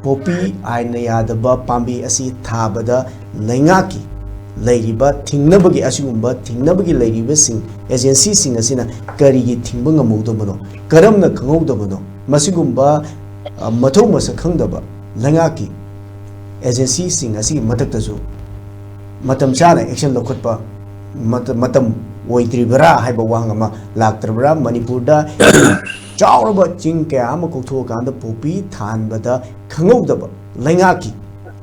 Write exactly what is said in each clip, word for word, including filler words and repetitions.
Poppy ꯑꯥꯏꯟꯅ ꯌꯥꯗꯕ ꯄꯥꯝꯕꯤ ꯑꯁꯤ ꯊꯥꯕꯗ ꯂꯩꯉꯥꯛꯀꯤ ꯂꯩꯔꯤꯕ ꯊꯤꯡꯅꯕꯒꯤ, ꯑꯁꯤꯒꯨꯝꯕ ꯊꯤꯡꯅꯕꯒꯤ ꯂꯩꯔꯤꯕꯁꯤꯡ, ꯑꯦꯖꯦꯟꯁꯤꯁꯤꯡ ꯑꯁꯤꯅ ꯀꯔꯤꯒꯤ ꯊꯤꯡꯕ ꯉꯝꯍꯧꯗꯕꯅꯣ? ꯀꯔꯝꯅ ꯈꯪꯍꯧꯗꯕꯅꯣ? ꯃꯁꯤꯒꯨꯝꯕ, ꯑ, ꯃꯊꯧ ꯃꯁꯛ ꯈꯪꯗꯕ ꯂꯩꯉꯥꯛꯀꯤ ꯑꯦꯖꯦꯟꯁꯤꯁꯤꯡ ꯑꯁꯤꯒꯤ ꯃꯊꯛꯇꯁꯨ ꯃꯇꯝ ꯆꯥꯅ ꯑꯦꯛꯁꯟ ꯂꯧꯈꯠꯄ ꯃꯇ-, ꯃꯇꯝ ꯑꯣꯏꯗ꯭ꯔꯤꯕ꯭ꯔꯥ ꯍꯥꯏꯕ ꯋꯥꯍꯪ ꯑꯃ ꯂꯥꯛꯇ꯭ꯔꯕ꯭ꯔꯥ? ꯃꯅꯤꯄꯨꯔꯗ ꯆꯥꯎꯔꯕ ꯆꯤꯡ ꯀꯌꯥ ꯑꯃ ꯀꯣꯛꯊꯣꯛꯑꯀꯥꯟꯗ ꯄꯣꯄꯤ ꯊꯥꯍꯟꯕꯗ ꯈꯪꯍꯧꯗꯕ ꯂꯩꯉꯥꯛꯀꯤ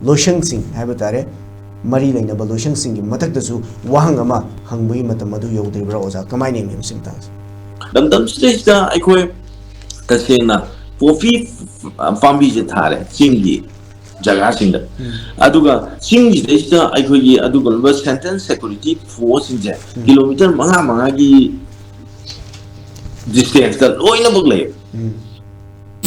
ꯂꯣꯏꯁꯪꯁꯤꯡ ꯍꯥꯏꯕ ꯇꯥꯔꯦ, ꯃꯔꯤ ꯂꯩꯅꯕ ꯂꯣꯏꯁꯪꯁꯤꯡꯒꯤ ꯃꯊꯛꯇꯁꯨ ꯋꯥꯍꯪ ꯑꯃ ꯍꯪꯕꯒꯤ ꯃꯇꯝ ꯑꯗꯨ ꯌꯧꯗ꯭ꯔꯤꯕ꯭ꯔꯥ, ꯑꯣꯖꯥ? ꯀꯃꯥꯏꯅ ꯌꯦꯡꯕꯤ ꯃꯁꯤ ꯃꯇꯥꯡꯁꯦ? ꯂꯝꯗꯝꯁꯤꯗꯩꯁꯤꯗ ꯑꯩꯈꯣꯏ ꯇꯁꯦꯡꯅ ꯄꯣꯄꯤ ꯄꯥꯝꯕꯤꯁꯦ ꯊꯥꯔꯦ ꯆꯤꯡꯒꯤ ꯖꯒꯥꯁꯤꯡꯗ, ꯑꯗꯨꯒ ꯆꯤꯡꯁꯤꯗꯩꯁꯤꯗ ꯑꯩꯈꯣꯏꯒꯤ ꯑꯗꯨꯒꯨꯝꯂꯕ ꯁꯦꯟꯇ꯭ꯔꯦꯜ ꯁꯦꯀ꯭ꯌꯨꯔꯤꯇꯤ ꯐꯣꯔꯁꯁꯤꯡꯁꯦ ꯎꯝ꯫ ꯀꯤꯂꯣꯃꯤꯇꯔ ꯃꯉꯥ ꯃꯉꯥꯒꯤ ꯗꯤꯁꯇꯦꯟꯁꯇ ꯂꯣꯏꯅꯃꯛ ꯂꯩ꯫ ꯎꯝ꯫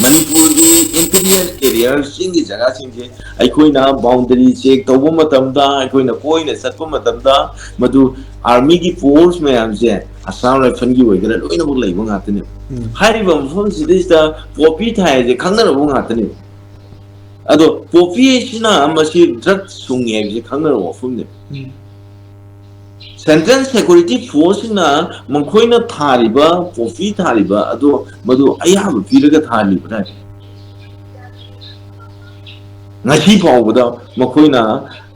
ꯃꯅꯤꯄꯨꯔꯒꯤ ꯏꯟꯇꯤꯔꯤꯌꯔ ꯑꯦꯔꯤꯌꯥ ꯆꯤꯡꯒꯤ ꯖꯒꯥꯁꯤꯡꯁꯦ ꯑꯩꯈꯣꯏꯅ ꯕꯥꯎꯟꯗꯔꯤ ꯆꯦꯛ ꯇꯧꯕ ꯃꯇꯝꯗ, ꯑꯩꯈꯣꯏꯅ ꯀꯣꯏꯅ ꯆꯠꯄ ꯃꯇꯝꯗ, ꯃꯗꯨ ꯑꯥꯔꯃꯤꯒꯤ ꯐꯣꯔꯁ ꯃꯌꯥꯝꯁꯦ, ꯑꯁꯥꯝ ꯔꯥꯏꯐꯜꯒꯤ ꯑꯣꯏꯒꯦꯔꯥ, ꯂꯣꯏꯅꯃꯛ ꯂꯩꯕ ꯉꯥꯛꯇꯅꯦ꯫ ꯎꯝ꯫ ꯍꯥꯏꯔꯤꯕ ꯃꯐꯝꯁꯤꯗꯩꯁꯤꯗ ꯄꯣꯄꯤ ꯊꯥꯏ ꯍꯥꯏꯁꯦ ꯈꯪꯅꯔꯕ ꯉꯥꯛꯇꯅꯦꯕ꯫ ꯑꯗꯣ ꯄꯣꯄꯤ ꯍꯥꯏꯁꯤꯅ ꯃꯁꯤ ꯗ꯭ꯔꯒ ꯁꯨꯡꯉꯦ ꯍꯥꯏꯕꯁꯤ ꯈꯪꯅꯔꯕ ꯋꯥꯐꯝꯅꯦꯕ꯫ ꯎꯝ꯫ ꯁꯦꯟꯇ꯭ꯔꯦꯜ ꯁꯦꯀ꯭ꯌꯨꯔꯤꯇꯤ ꯐꯣꯔꯁꯁꯤꯡꯅ ꯃꯈꯣꯏꯅ ꯊꯥꯔꯤꯕ, ꯄꯣꯄꯤ ꯊꯥꯔꯤꯕ ꯑꯗꯣ ꯃꯗꯨ ꯑꯌꯥꯕ ꯄꯤꯔꯒ ꯊꯥꯍꯜꯂꯤꯕ꯭ꯔꯥ? ꯉꯁꯤ ꯐꯥꯎꯕꯗ ꯃꯈꯣꯏꯅ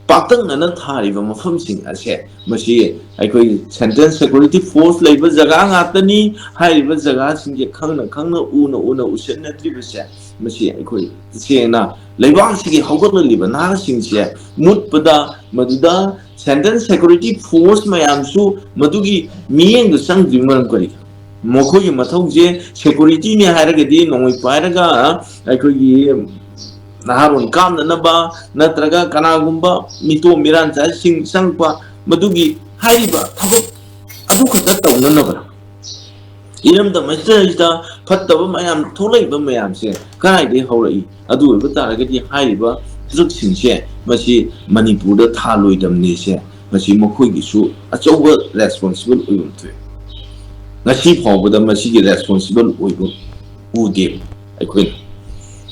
ꯄꯥꯛꯇꯛꯅꯅ ꯊꯥꯔꯤꯕ ꯃꯐꯝꯁꯤꯡ ꯑꯁꯦ, ꯃꯁꯤ ꯑꯩꯈꯣꯏ ꯁꯦꯟꯇ꯭ꯔꯦꯜ ꯁꯦꯀ꯭ꯌꯨꯔꯤꯇꯤ ꯐꯣꯔꯁ ꯂꯩꯕ ꯖꯒꯥ ꯉꯥꯛꯇꯅꯤ꯫ ꯍꯥꯏꯔꯤꯕ ꯖꯒꯥꯁꯤꯡꯁꯦ ꯈꯪꯅ ꯈꯪꯅ, ꯎꯅ ꯎꯅ ꯎꯁꯤꯟꯅꯗ꯭ꯔꯤꯕꯁꯦ, ꯃꯁꯤ ꯑꯩꯈꯣꯏ ꯇꯁꯦꯡꯅ ꯂꯩꯕꯥꯛꯁꯤꯒꯤ ꯍꯧꯒꯠꯂꯛꯂꯤꯕ ꯅꯍꯥꯁꯤꯡꯁꯦ ꯃꯨꯠꯄꯗ, ꯃꯗꯨꯗ ꯁꯦꯟꯇ꯭ꯔꯦꯜ ꯁꯦꯀ꯭ꯌꯨꯔꯤꯇꯤ ꯐꯣꯔꯁ ꯃꯌꯥꯝꯁꯨ ꯃꯗꯨꯒꯤ ꯃꯤꯠꯌꯦꯡꯗ ꯆꯪꯗ꯭ꯔꯤꯕ ꯃꯔꯝ ꯀꯔꯤꯒꯤꯅꯣ? ꯃꯈꯣꯏꯒꯤ ꯃꯊꯧꯁꯦ ꯁꯦꯀ꯭ꯌꯨꯔꯤꯇꯤꯅꯤ ꯍꯥꯏꯔꯒꯗꯤ ꯅꯣꯡꯃꯩ ꯄꯥꯏꯔꯒ ꯑꯩꯈꯣꯏꯒꯤ ꯅꯍꯥꯔꯣꯜ ꯀꯥꯞꯅꯅꯕ ꯅꯠꯇ꯭ꯔꯒ ꯀꯅꯥꯒꯨꯝꯕ ꯃꯤꯇꯣꯞ ꯃꯤꯔꯥꯟꯆꯥꯁꯤꯡ ꯆꯪꯉꯛꯄ, ꯃꯗꯨꯒꯤ ꯍꯥꯏꯔꯤꯕ ꯊꯕꯛ ꯑꯗꯨ ꯈꯛꯇ ꯇꯧꯅꯅꯕ꯭ꯔꯥ? ꯏꯔꯝꯗꯝ ꯑꯁꯤꯗꯩꯁꯤꯗ ꯐꯠꯇꯕ ꯃꯌꯥꯝ ꯊꯣꯛꯂꯛꯏꯕ ꯃꯌꯥꯝꯁꯦ ꯀꯗꯥꯏꯗꯒꯤ ꯍꯧꯔꯛꯏ? ꯑꯗꯨ ꯑꯣꯏꯕ ꯇꯥꯔꯒꯗꯤ ꯍꯥꯏꯔꯤꯕ ꯗ꯭ꯔꯒꯁꯤꯡꯁꯦ ꯃꯁꯤ ꯃꯅꯤꯄꯨꯔꯗ ꯊꯥꯂꯣꯏꯗꯕꯅꯦꯁꯦ, ꯃꯁꯤ ꯃꯈꯣꯏꯒꯤꯁꯨ ꯑꯆꯧꯕ ꯔꯦꯁꯄꯣꯟꯁꯤꯕꯜ ꯑꯣꯏꯕ ꯑꯃ ꯊꯣꯛꯑꯦ꯫ ꯉꯁꯤ ꯐꯥꯎꯕꯗ ꯃꯁꯤꯒꯤ ꯔꯦꯁꯄꯣꯟꯁꯤꯕꯜ ꯑꯣꯏꯕ ꯎꯗꯦꯕ ꯑꯩꯈꯣꯏꯅ꯫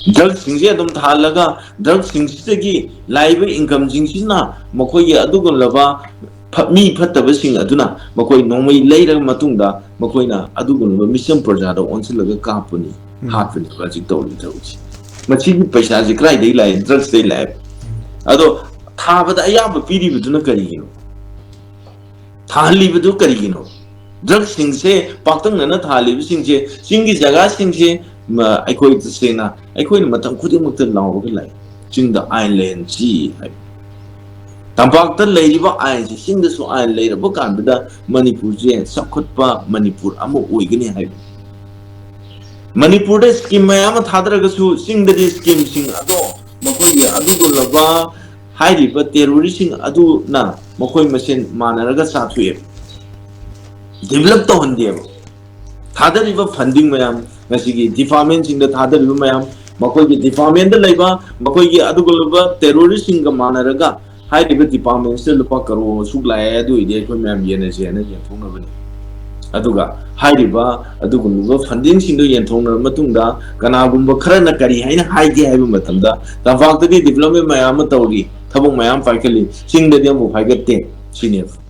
ꯗ꯭ꯔꯒꯁꯤꯡꯁꯦ ꯑꯗꯨꯝ ꯊꯥꯍꯜꯂꯒ, ꯗ꯭ꯔꯒꯁꯤꯡꯁꯤꯗꯒꯤ ꯂꯥꯛꯏꯕ ꯏꯟꯀꯝꯁꯤꯡꯁꯤꯅ ꯃꯈꯣꯏꯒꯤ ꯑꯗꯨꯒꯨꯝꯂꯕ ꯐ- ꯃꯤ ꯐꯠꯇꯕꯁꯤꯡ ꯑꯗꯨꯅ ꯃꯈꯣꯏ ꯅꯣꯡꯃꯩ ꯂꯩꯔꯕ ꯃꯇꯨꯡꯗ ꯃꯈꯣꯏꯅ ꯑꯗꯨꯒꯨꯝꯂꯕ ꯃꯤꯆꯝ ꯄ꯭ꯔꯖꯥꯗ ꯑꯣꯟꯁꯤꯜꯂꯒ ꯀꯥꯞꯄꯅꯤ, ꯎꯝ꯫ ꯍꯥꯠꯄꯅꯦꯕ ꯍꯧꯖꯤꯛ ꯇꯧꯔꯤ ꯊꯕꯛꯁꯤ꯫ ꯃꯁꯤꯒꯤ ꯄꯩꯁꯥꯁꯤ ꯀꯗꯥꯏꯗꯒꯤ ꯂꯥꯛꯏ? ꯗ꯭ꯔꯒꯁꯇꯒꯤ ꯂꯥꯛꯑꯦ꯫ ꯑꯗꯣ ꯊꯥꯕꯗ ꯑꯌꯥꯝꯕ ꯄꯤꯔꯤꯕꯗꯨꯅ ꯀꯔꯤꯒꯤꯅꯣ? ꯊꯥꯍꯜꯂꯤꯕꯗꯨ ꯀꯔꯤꯒꯤꯅꯣ? ꯗ꯭ꯔꯒꯁꯤꯡꯁꯦ ꯄꯥꯛꯇꯛꯅꯅ ꯊꯥꯍꯜꯂꯤꯕꯁꯤꯡꯁꯦ, ꯆꯤꯡꯒꯤ ꯖꯒꯥꯁꯤꯡꯁꯦ, ꯃ, ꯑꯩꯈꯣꯏ ꯇꯁꯦꯡꯅ ꯑꯩꯈꯣꯏꯅ ꯃꯇꯝ ꯈꯨꯗꯤꯡꯃꯛꯇ ꯂꯥꯎꯔꯒ ꯂꯥꯛꯏ, "ꯆꯤꯡꯗ ꯑꯥꯏꯟ ꯂꯩꯍꯟꯁꯤ" ꯍꯥꯏꯕ꯫ ꯇꯝꯄꯥꯛꯇ ꯂꯩꯔꯤꯕ ꯑꯥꯏꯟꯁꯦ ꯆꯤꯡꯗꯁꯨ ꯑꯥꯏꯟ ꯂꯩꯔꯕ ꯀꯥꯟꯗꯨꯗ ꯃꯅꯤꯄꯨꯔꯁꯦ ꯆꯥꯎꯈꯠꯄ ꯃꯅꯤꯄꯨꯔ ꯑꯃ ꯑꯣꯏꯒꯅꯤ ꯍꯥꯏꯕ꯫ ꯃꯅꯤꯄꯨꯔꯗ ꯁ꯭ꯀꯤꯝ ꯃꯌꯥꯝ ꯑꯃ ꯊꯥꯗꯔꯒꯁꯨ ꯆꯤꯡꯗꯗꯤ ꯁ꯭ꯀꯤꯝꯁꯤꯡ ꯑꯗꯣ ꯃꯈꯣꯏꯒꯤ ꯑꯗꯨꯒꯨꯝꯂꯕ ꯍꯥꯏꯔꯤꯕ ꯇꯦꯔꯣꯔꯤꯁꯁꯤꯡ ꯑꯗꯨꯅ ꯃꯈꯣꯏ ꯃꯁꯦꯟ ꯃꯥꯟꯅꯔꯒ ꯆꯥꯊꯣꯛꯑꯦꯕ, ꯗꯤꯕꯂꯞ ꯇꯧꯍꯟꯗꯦꯕ꯫ ꯊꯥꯗꯔꯤꯕ ꯐꯟꯗꯤꯡ ꯃꯌꯥꯝ, ꯉꯁꯤꯒꯤ ꯗꯤꯄꯥꯔꯠꯃꯦꯟꯁꯤꯡꯗ ꯊꯥꯗꯔꯤꯕ ꯃꯌꯥꯝ, ꯃꯈꯣꯏꯒꯤ ꯗꯤꯄꯥꯔꯠꯃꯦꯟꯗ ꯂꯩꯕ ꯃꯈꯣꯏꯒꯤ ꯑꯗꯨꯒꯨꯝꯂꯕ ꯇꯦꯔꯣꯔꯤꯁꯁꯤꯡꯒ ꯃꯥꯟꯅꯔꯒ ꯍꯥꯏꯔꯤꯕ ꯗꯤꯄꯥꯔꯠꯃꯦꯟꯁꯤꯗ ꯂꯨꯄꯥ ꯀꯔꯣꯔ ꯑꯁꯨꯛ ꯂꯥꯛꯑꯦ, ꯑꯗꯨ ꯑꯣꯏꯗꯤ ꯑꯩꯈꯣꯏ ꯃꯌꯥꯝ ꯌꯦꯟꯅꯁꯦ ꯍꯥꯏꯅ ꯌꯦꯟꯊꯣꯛꯅꯕꯅꯤ꯫ ꯑꯗꯨꯒ ꯍꯥꯏꯔꯤꯕ ꯑꯗꯨꯒꯨꯝꯂꯕ ꯐꯟꯗꯤꯡꯁꯤꯡꯗꯨ ꯌꯦꯟꯊꯣꯛꯅꯔꯕ ꯃꯇꯨꯡꯗ ꯀꯅꯥꯒꯨꯝꯕ ꯈꯔꯅ ꯀꯔꯤ ꯍꯥꯏꯅ ꯍꯥꯏꯒꯦ ꯍꯥꯏꯕ ꯃꯇꯝꯗ, ꯇꯝꯄꯥꯛꯇꯗꯤ ꯗꯤꯕꯂꯞꯃꯦꯟ ꯃꯌꯥꯝ ꯑꯃ ꯇꯧꯔꯤ, ꯊꯕꯛ ꯃꯌꯥꯝ ꯄꯥꯏꯈꯠꯂꯤ, ꯆꯤꯡꯗꯗꯤ ꯑꯃꯐꯥꯎ ꯄꯥꯏꯈꯠꯇꯦ ꯁꯤꯅꯦꯕ꯫